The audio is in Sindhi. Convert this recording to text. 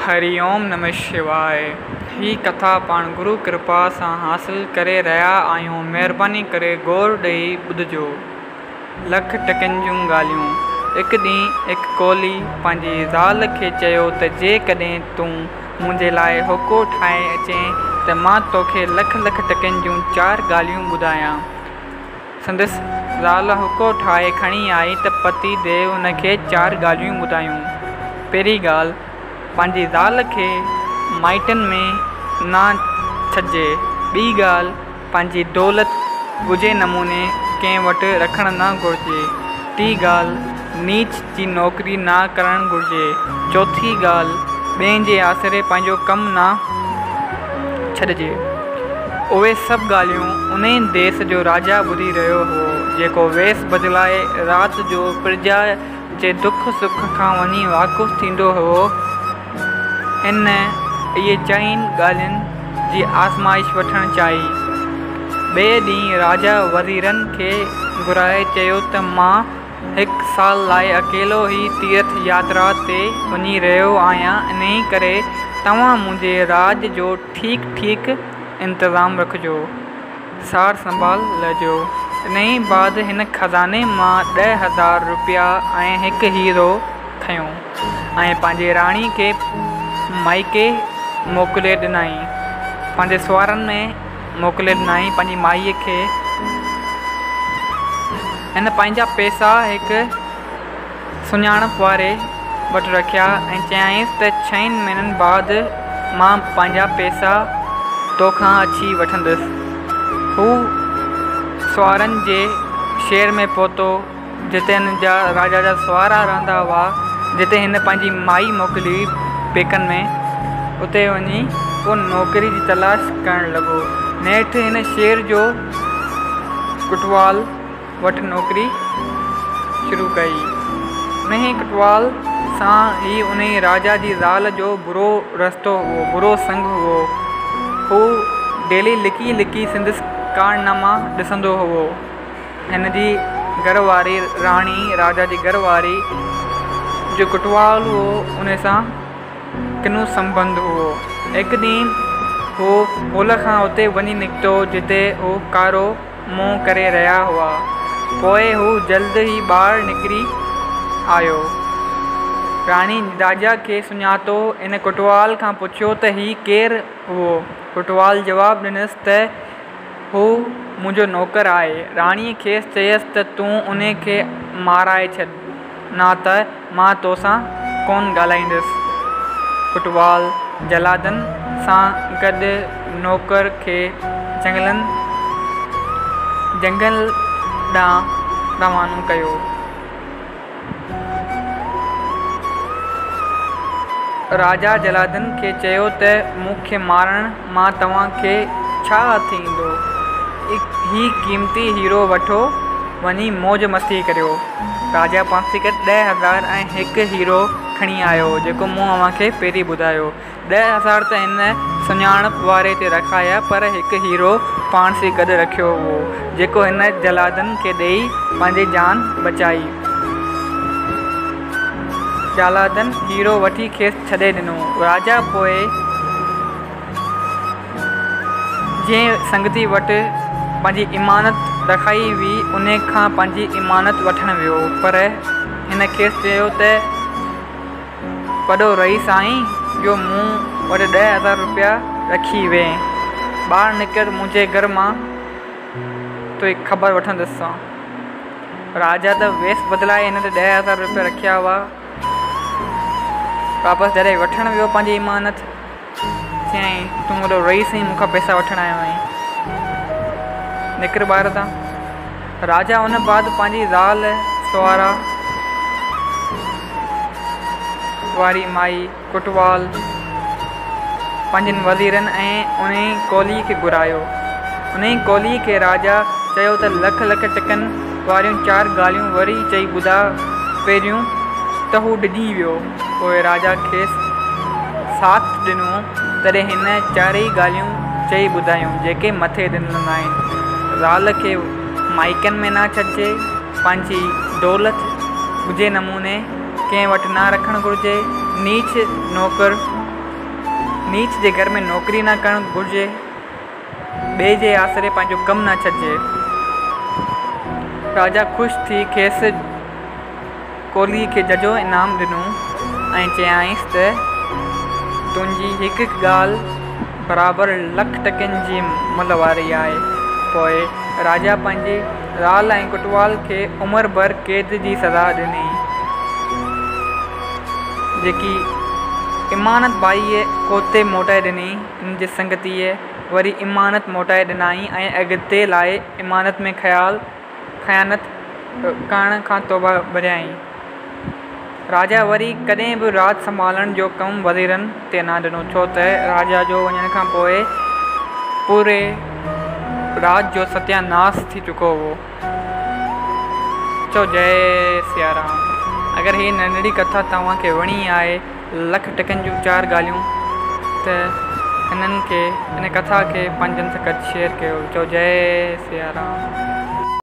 هري اوم نمه شواء هي ڪٿا پاڻ گرو ڪرپا سان حاصل ڪري رهيا آهيون مهرباني ڪري غور ڏئي ٻڌجو. لک ٽڪن جون ڳالهيون. هڪ ڏينهن هڪ ڪولهي پنهنجي زال کي چيو ته جيڪڏهن تون منهنجي لاء حقو ٺاهي اچين ته مان توکي لک لک ٽڪن جون چار ڳالهيون ٻڌايان. سندس زال حقو ٺاهي کڻي آئي ته پتي ديو هن کي چار ڳالهيون ٻڌايون. پهرين ڳالهه، پنهنجي زال کي مائٽن ۾ نه ڇڏجي. ٻي ڳالهه، پنهنجي دولت ڳجهي نموني ڪنهن وٽ رکڻ نه گهرجي. ٽين ڳالهه، نيچ جي نوڪري نه ڪرڻ گهرجي. چوٿين ڳالهه، ٻين جي آسري پنهنجو ڪم نه ڇڏجي. اهي سڀ ڳالهيون انهيء ديس جو راجا ٻڌي رهيو هو، جيڪو ويس بدلائي رات جو پرجا جي دک سک کان وڃي واقف ٿيندو هو. هن اهي چئن ڳالهين جي آزمائش وٺڻ چاهي. ٻئي ڏينهن راجا وزيرن کي گهرائي چيو ته مان هڪ سال لاء اڪيلو ئي تيرٿ ياترا تي وڃي رهيو آهيان، انهيء ڪري توهان منهنجي راڄ جو ٺيڪ ٺيڪ انتظام رکجو، سار سنڀال لهجو. انهيء بعد هن خزاني مان 10,000 روپيا ۽ هڪ هيرو کنيو ۽ پنهنجي راڻي کي مائڪي موڪلي ڏنائين. پنهنجي سوارن ۾ موڪلي ڏنائين پنهنجي مائيء کي. هن پنهنجا پئسا هڪ سڃاڻپ واري وٽ رکيا ۽ چيائينس ته ڇهن مهينن بعد مان پنهنجا پئسا توکان اچي وٺندس. هو سوارن جي شهر ۾ پهتو، جتي هن جا راجا جا سوارا رهندا هئا، جتي هن پنهنجي مائي موڪلي هئي پيڪن ۾، اتي وڃي هو نوڪري جي تلاش ڪرڻ لڳو. نيٺ هن شهر جو ڪٽوال وٽ نوڪري شروع ڪئي. انهيء ڪٽوال سان ئي انهيء راجا جي زال جو برو رستو هئو، برو سنگ هئو. هو ڊيلي لڪي لڪي سندس ڪارناما ڏسندو هئو. هن جي گهر واري راڻي، راجا جي گهر واري جو ڪٽوال هئو، ان سان ڪنو سنٻنڌ هئو. هڪ ڏينهن هو ڀل کان اتي وڃي نڪتو، جتي هو ڪارو منهن ڪري رهيا هئا. پوء هو جلد ئي ٻاهر نڪري آيو. راڻي راجا کي سڃاتو. هن ڪٽوال کان پڇيو ته هي ڪير هئو؟ ڪٽوال جواب ڏنس ته هو منهنجو نوڪر آهي. راڻيء کيس چيس ته تون انهي کي مارائي ڇڏ، نه ته مان توسان ڪونه ڳالهائيندس. ڪٽوال جلادن سان گڏ نوڪر کي جنگلن جنگل ڏانهن روانو ڪيو. راجا جلادن کي چيو ته مون کي مارڻ مان توهان کي ڇا هٿ ايندو؟ هي قيمتي هيرو وٺو، وڃي موج مستي ڪريو. راجا پاڻ سان گڏ 10,000 ۽ هڪ هيرو کڻي آيو، جيڪو مون اوهان کي پهرين ٻڌايو. 10,000 ته هن سڃاڻپ واري تي رکايا، پر هڪ هيرو پاڻ سان گڏ رکيو هئو، جيڪو هن جلادن کي ڏيئي پنهنجي جان بچائي. جلادن هيرو وٺي کيس ڇڏي ڏنو. راجا پوء جنهن سنگتي وٽ پنهنجي امانت رکائي هئي، انهي کان پنهنجي امانت وٺڻ ويو، پر هن کيس چيو ته وڏو رئيس آهين جو مون وٽ 10,000 روپيا رکي وئين. ٻاهر نڪر منهنجي گهر مان تنهنجي خبر وٺندس. راجا ته ويس بدلائي هن تي 10,000 روپيا رکيا هئا. واپس جڏهن وٺڻ ويو پنهنجي امانت، چيائين، تون وڏو رئيس آهين مون کان پئسا وٺڻ آيو آهين. نڪر ٻاهر هتان. راجا ان بعد پنهنجي زال سوارا واري مائي، ڪٽوال، پنهنجن وزيرن ۽ انهي ڪولهي کي گهرايو. انهي ڪولهي کي راجا چيو ته لک لک ٽڪن واريون چار ڳالهيون وري چئي ٻڌاء. پهريون ته هو ڊڄي ويو، پوء راجا کيس ساٿ ڏنو، تڏهن هن چارئي ڳالهيون چئي ٻڌايون، جيڪي مٿي ڏنل آهن. زال کي مائڪن ۾ نه ڇڏجي، پنهنجي دولت ڳجهي نموني ڪنهن وٽ نه رکڻ گهرجي، نيچ نوڪر نيچ جي گهر ۾ نوڪري نه ڪرڻ گهرجي. ٻئي جي آسري پنهنجو ڪم نه ڇڏجي. راجا خوش ٿي کيس ڪولهيء کي جهجهو انعام ڏنو ۽ چيائينس ته تنهنجي هڪ هڪ ڳالهه برابر لک ٽڪن جي ملهه واري آهي. پوء راجا پنهنجي زال ۽ ڪٽوال کي عمر ڀر قيد جي سزا ڏني. جيڪي امانت ٻائيء ڪوتي موٽائي ڏني. ان جي سنگتيء وري امانت موٽائي ڏنائين ۽ اڳتي لاء امانت ۾ خيال خيانت ڪرڻ کان توبه ڀريائين. راجا وري ڪڏهن به راڄ سنڀالڻ جو ڪم وزيرن تي نه ڏنو، ڇو ته راجا جو وڃڻ کان پوء پوري راڄ جو ستياناس ٿي چڪو هو. چئو جئي سيارام. اگر هيء ننڍڙي ڪٿا توهان کي وڻي آهي لک ٽڪن جون چار ڳالهيون ته هنن کي هن ڪٿا کي پنهنجن سان گڏ شيئر ڪيو چئو جئي سيارام.